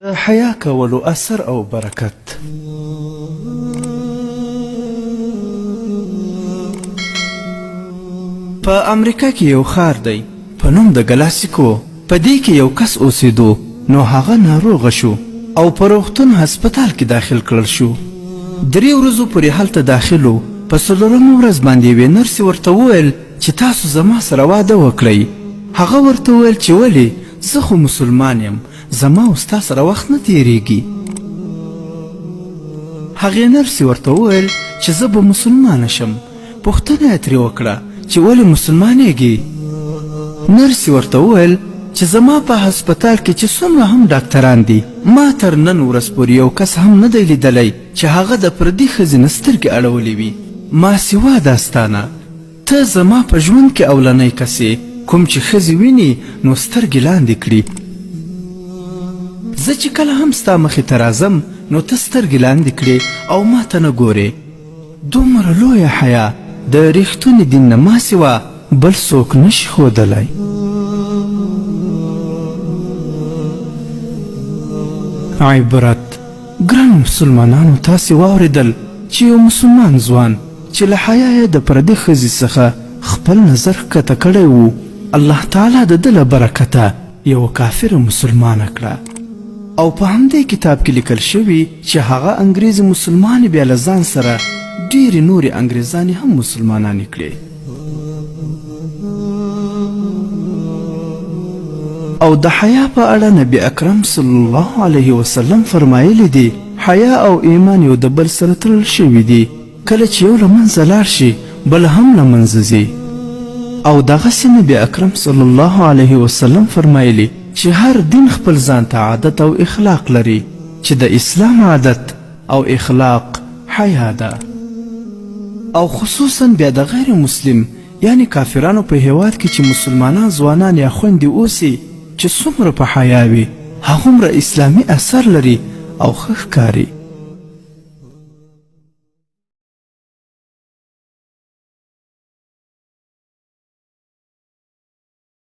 د حیا کولو اثر او برکت. په امریکا کې یو ښار دی په نوم د ګلاسیکو. په دې کې یو کس اوسېدو، نو هغه ناروغه شو او په روغتون هسپتال کې داخل کړل شو. درې ورځو پورې هلته داخل و. په څلورمه ورځ باندې یوې نرسې ورته وویل چې تاسو زما سره واده وکړئ. هغه ورته وویل چې ولې، زه خو مسلمان یم، زما او ستا سره وخت نه تیریږي. هغې نرسې ورته وویل چې زه به مسلمانه شم. پوښتنه یې ترې وکړه چې ولې مسلمانېږې؟ نرسې ورته وویل چې زما په هسپتال کې چې څومره هم ډاکتران دي، ما تر نن ورځ پورې یو کس هم نه دی لیدلی چې هغه د پردي ښځې نه سترګې اړولې وي، ما سوا دا ستا نه. ته زما په ژوند کې اولنی کس یې کوم چې ښځې ویني نو سترګې لاندې کړي. زه چې کله هم ستا مخې ته راځم نو ته سترګې لاندې کړې او ما ته نه ګورې. دومره لویه حیا د رښتوني دین نه ما سوا بل څوک نه شي ښودلی. عبرت، ګرانو مسلمانانو تاسې واورېدل چې یو مسلمان ځوان چې له حیا یې د پردي ښځې څخه خپل نظر ښکته کړی وو، الله تعالی د ده له برکته یوه کافره مسلمانه کړه. او په همدې کتاب کې لیکل شوي چې هغه انګریزې مسلمانې بیا له ځان سره ډېرې نورې انګریزانې هم مسلمانانې کړې. او د حیا په اړه نبی اکرم صلی الله علیه وسلم فرمایلی دي، حیا او ایمان یو د بل سره تړل شوي دي، کله چې یو له منځه لاړ شي بل هم له منځه ځي. او دغسې نبی اکرم صلی الله علیه وسلم فرمایلی چې هر دین خپل ځان ته عادت او اخلاق لري، چې د اسلام عادت او اخلاق حیا ده. او خصوصا بیا د غیر مسلم یعنی کافرانو په هیواد کې چې مسلمانان ځوانان یا خویندې اوسي چې څومره په حیا وي هغومره اسلامي اثر لري او ښه ښکاري.